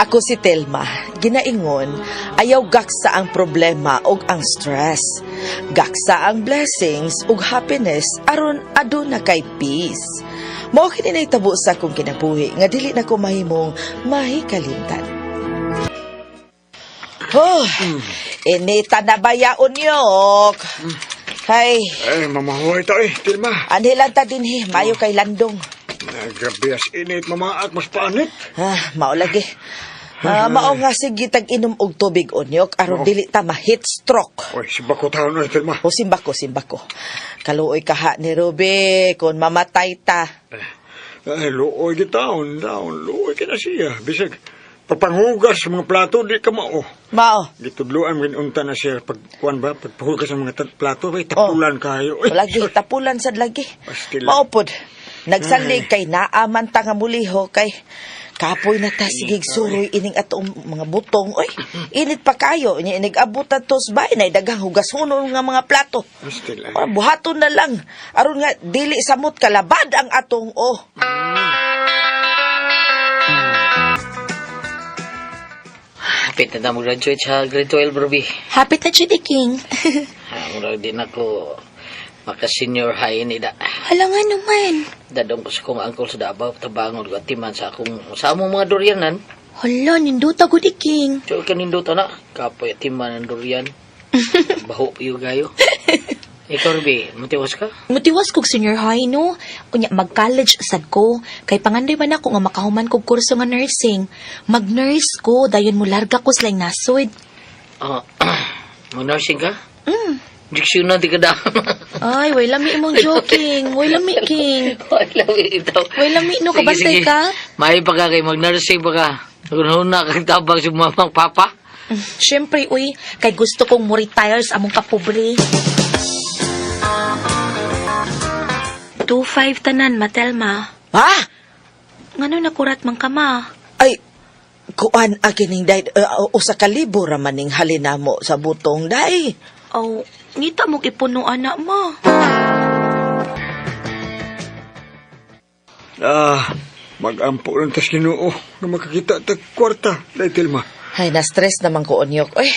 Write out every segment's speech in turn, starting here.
Ako si Telma, ginaingon, ayaw gaksa ang problema ug ang stress. Gaksa ang blessings ug happiness aron aduna kay peace. Mao kini nahitabo sa akong kinabuhi nga dili na ko mahimong mahikalimtan. Oh, inita na baya unyok. Hay, Ay, mamahuay ta eh, Tilma. anhilan ta dinhi, mayo kay landong. Ay, grabe as init, mamaak, mas paanit. Ah, mao lagi. Ah, mao nga sige tag inom og tubig unyok aron Oo. dili ta ma-heat stroke. Uy, simbako taon na, Tilma. O simbako, simbako. Kaluoy kaha ni Ruby kung mamatay ta. Ay, luoy gitaon, taon, luoy ka na siya. Bisag, pagpanghugas sa mga plato, di ka mao. Mao. Gitudluan, ginunta na siya pag, kuan ba, pagpahugas ng mga plato, ay, tapulan kayo. Ay, Lagi tapulan sad lagi. Pastila. Mao pod. Nagsalig kay naaman ta nga muliho kay kapoy na ta sigig suroy ining atong mga butong. Oy, init pa kayo nya inig abot ta tos bay nay daghang hugasonon nga mga plato. Pastila. Ora buhaton na lang aron nga dili samot kalabad ang atong oh. Hapit na na graduate sa grade 12, Ruby. Happy ta jud King. Ha, murag din ako maka-senior high ni da. Hala nga naman. Dadong ko sa kong angkol sa Davao, tabangon ko at timan sa akong sa among mga durianan. Hala, nindota gud King. So, kanindot na, kapoy at timan ang durian. Baho yung gayo. Ikaw, Ruby, matiwas ka? Mutiwas kog senior high no. Unya mag-college sad ko kay pangandoy man ako nga makahuman kog kurso nga nursing. Mag-nurse ko dayon mo larga ko sa laing nasod. Ah, mag-nursing ka? Mm. na di ka da. Ay, way lami imong joking. Way lami King. Wala, ito. Way lami no Sige, kabantay sige. ka. May pa ka kay mag-nursing pa ka. Una kang tabang si mamang papa. Siyempre, uy, kay gusto kong mo retire sa among kapobre. 2-5 tanan, Matelma. Ha? Ngano nakurat man ka, ma? Ay, kuan akining day usa ka libo ra maning halinamo sa butong day. Oh, ngita mong ipuno anak mo. Ah, magampo lang tas Ginoo nga makakita tag kwarta, day, Tilma. Ay, na-stress naman ko unyok. Oy.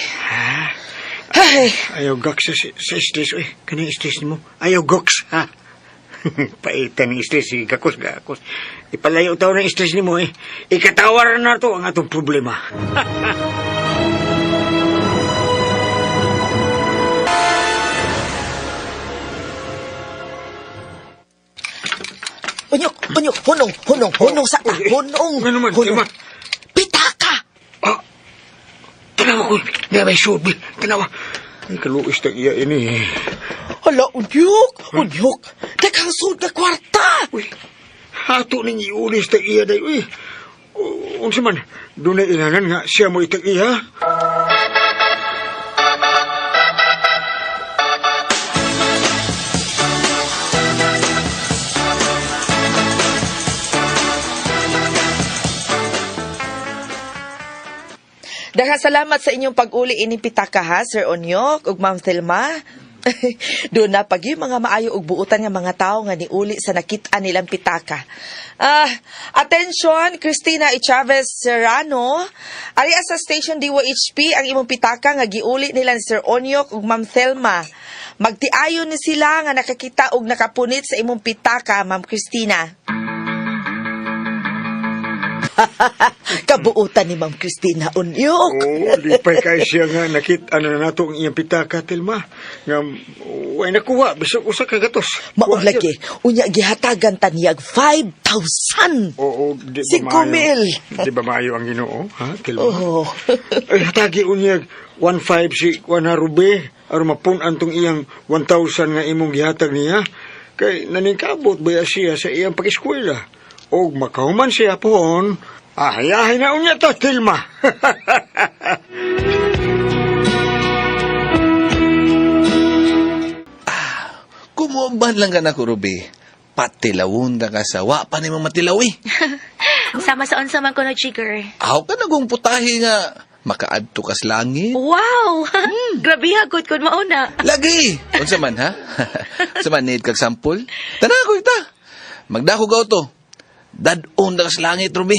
Ay, Ayaw gaks sa stress, uy. Kanang stress nimo. Ayaw gaks, ha? Paitan ng stress, sige, gakos, gakos. Ipalayo taw ng stress nimo, eh. Ikatawar na to ang atong problema. unyok, unyok, hunong, hunong, hunong sa ta, hunong. Ano man, hunong. Tilma? Pitaka! Ah, tanawa ko. Di ba sulbi? Tanawa. Ay, kaluis tag iya ini. eh. Hala, unyok, unyok. Daghang sud nga kwarta. Uy, hato ning iulis tag iya day, uy. Unsa man, dunay inanan nga siya mo itag iya. Daghang salamat sa inyong pag-uli ining pitaka ha, Sir Onyok ug Ma'am Thelma. Doon na pag yung mga maayo ug buutan nga mga tao nga niuli sa nakit-an nilang pitaka. Ah, attention Christina E. Chavez Serrano. Ari sa station DYHP ang imong pitaka nga giuli nila ni Sir Onyok ug Ma'am Thelma. Magtiayon ni sila nga nakakita og nakapunit sa imong pitaka, Ma'am Christina. Kabuutan ni Ma'am Christina Onyok. Oo, lipay kay siya nga nakit ano na nato ang iyang pitaka Tilma. Nga way nakuha bisag usa ka gatos. Mao Wa lagi, yun. unya gihatagan ta niyag 5,000. Oo, di ba Singko maayo? mil. Di ba maayo ang Ginoo, ha, Tilma? Oh. Ay hatagi unyag 15 si kuan ha, Rube aron mapun-an tong iyang 1,000 nga imong gihatag niya. Kay naningkabot ba siya sa iyang pag-eskwela? Og makahuman siya pohon, ahayahay na unya ta, Tilma. Kumuamban lang ka na ko, Ruby. Patilawon na ka sa wa pa ni matilaw eh. Sama sa unsa man ko no, Jigger. Aw ka nagong putahe nga. Makaadto kas langit. Wow! Grabe hagod kun mauna. Lagi! Unsa man ha? Unsa man need kag sample? Tanaw ko ita. Magdako ka to. Dadon na kas langit, Ruby.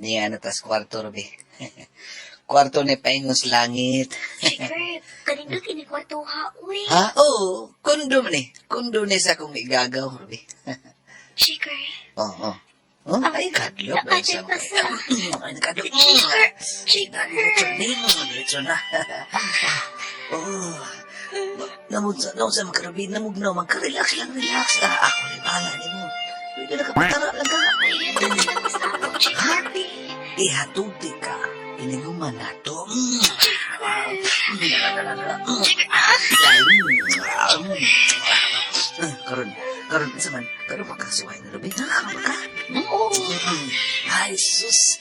Niya na tas kwarto, Ruby. Kwarto ni paingon sa langit. Jigger, kanindot ini kwarto ha, uy. Ha? Oo, kondom ni. Kondom ni sa akong igagaw, Ruby. Jigger. Oo. Oh, ay, kadlok. Ay, pasa. Ay, kadlok. Jigger, Jigger. Diretso na, diretso na. Oh. Namod sa, namod sa magkarubi, namugnaw, magka-relax lang, relax. Ah, ako ni bahala ni mo. Pwede na kapatara lang ka. Ay, ito na lang sa ako, Jigger. Ihatuti ka. Iniguman na to. Karon, karon sa man, karon makasuway na rubi. Ha, karon ka. Ay, sus.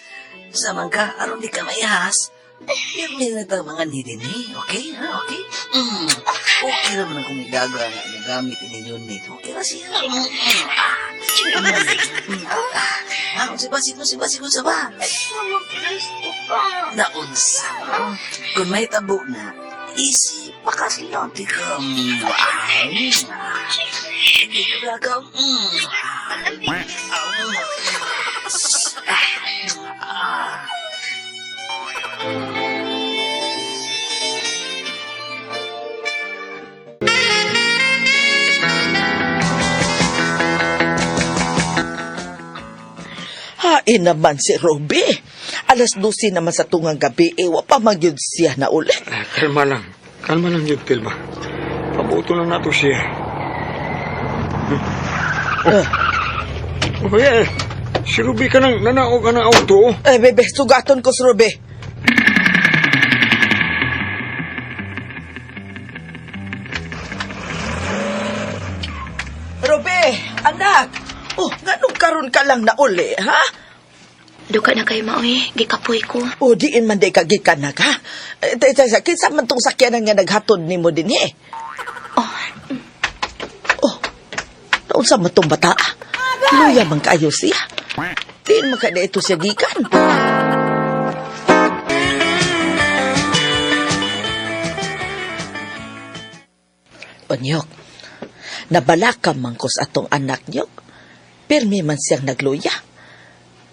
Sa man ka, aron di ka mayas. Pirmi na itang mga nidin eh. Okay? Ha? Okay? Mm. Okay naman ang kumigagawa nga nagamit ini unit. Okay na siya. Mm. Ah, unsa ba? Sino, sino, sino, sa ba? Pa. Naunsa. Kung may tabo na, easy, pakasilonti ka. Mm. Hindi ka ka. Mm. Ah. Hain naman si Ruby. 12:00 naman sa tungang gabi, eh, wa pa magyud siya na uli. Ah, kalma lang. Kalma lang yun, Tilma. Pabuto lang nato siya. Ah. Oh, yeah. Si Ruby ka nang nanaog ka ng auto. Eh, bebe, sugaton ko si Ruby. Ruby, anak. Oh, nganong karon ka lang na uli, ha? Duka na kayo maoy, gikapoy ko. O, diin man day kagikan na ka. Eh, teka, teka, kinsa man tong sakyanan nga naghatod nimo din eh. Oh, Oh, naunsa man tong bata? Luya man kayo siya. Diin man ka na ito siya gikan. Onyok, nabalaka man ko sa atong anak niyok. Pirmi man siyang nagluya.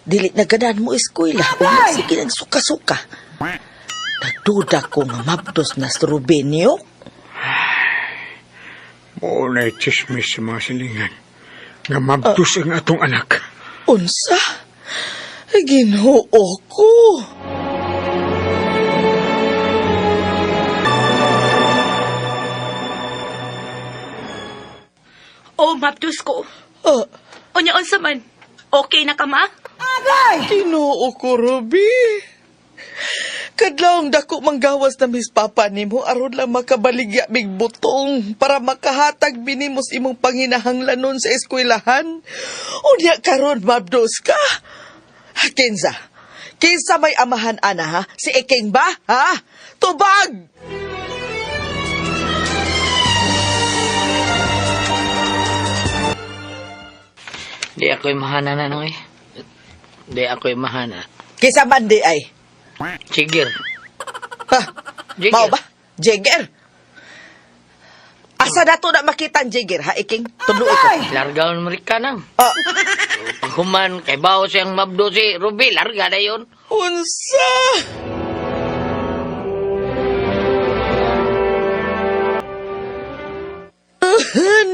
Dili na ganahan mo eskwela o sige nang suka-suka. Nagduda ko nga mabdos na si Ruben niyok. Mao na chismis sa mga silingan. Nga mabdos ang atong anak. Unsa? Ginoo ko. Oh, mabdus ko. Ah, Unya unsa man? Okay na ka ma? Ginoo ko, Ruby. Kadlawng dako manggawas na mis papa nimo aron lang makabaligya mig butong para makahatag binimos imong panginahanglanon sa eskwelahan. Unya karon mabdos ka. Ha, Kinsa? Kinsa may amahan ana ha? Si Iking ba? Ha? Tubag! Di ako'y mahana na nung eh. Di ako'y mahana. Kinsa man di ay? Jigger. Ha? Jigger. Mao ba? Jigger. Asa na to na makita ang Jigger, ha, Iking? Tudlo ko. Larga mo rin ka nang. Ah, Paghuman, kay bao siyang mabdo si Ruby, larga na yun. Unsa?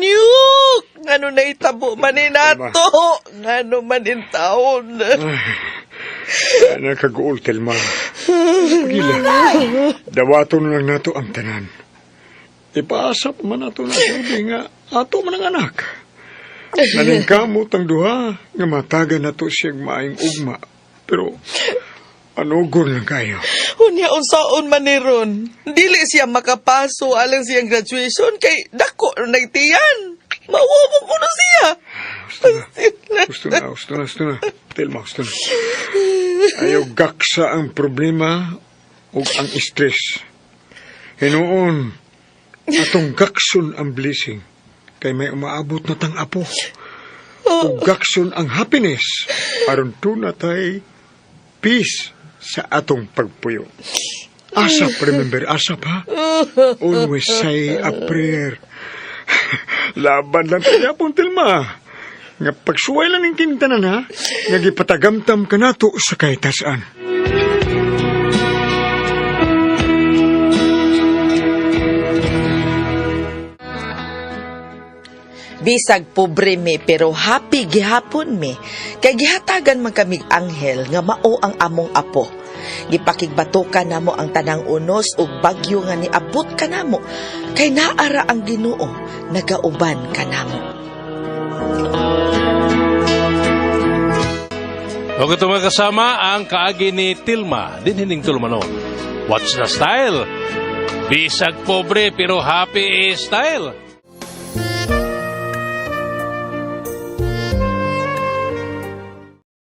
Nyuk! Ngano na itabo man ni nato? Ngano man in taon? Nakaguol, Tilma. Pagila. Dawaton lang nato ang tanan. Ipaasa pa man nato na si Ruby nga ato man ang anak. Naningkamot ang duha nga matagan nato siyang maayong ugma. Pero anugon lang kayo. Unya unsaon man ni ron? Dili siya makapaso alang siyang graduation kay dako na nagtiyan. Mawabo ko na siya. Gusto na, gusto na, gusto na. Tilma, gusto na. Ayaw gaksa ang problema ug ang stress. Hinuon, atong gakson ang blessing kay may umaabot na tang apo. Ug gakson ang happiness aron tuna tay peace sa atong pagpuyo. Asap, remember, asap ha? Always say a prayer. Laban lang tayo, Tilma. Nga pagsuway lang ning kintanan ha, nga gipatagamtam ka nato sa kahitasan. Bisag pobre mi pero happy gihapon mi. Kay gihatagan man kamig anghel nga mao ang among apo. Gipakigbatukan namo ang tanang unos ug bagyo nga niabot kanamo. Kay naara ang Ginoo nagauban kanamo. Ug ito mga kasama ang kaagi ni Tilma, dinhining tulumanon. What's the style? Bisag pobre pero happy style.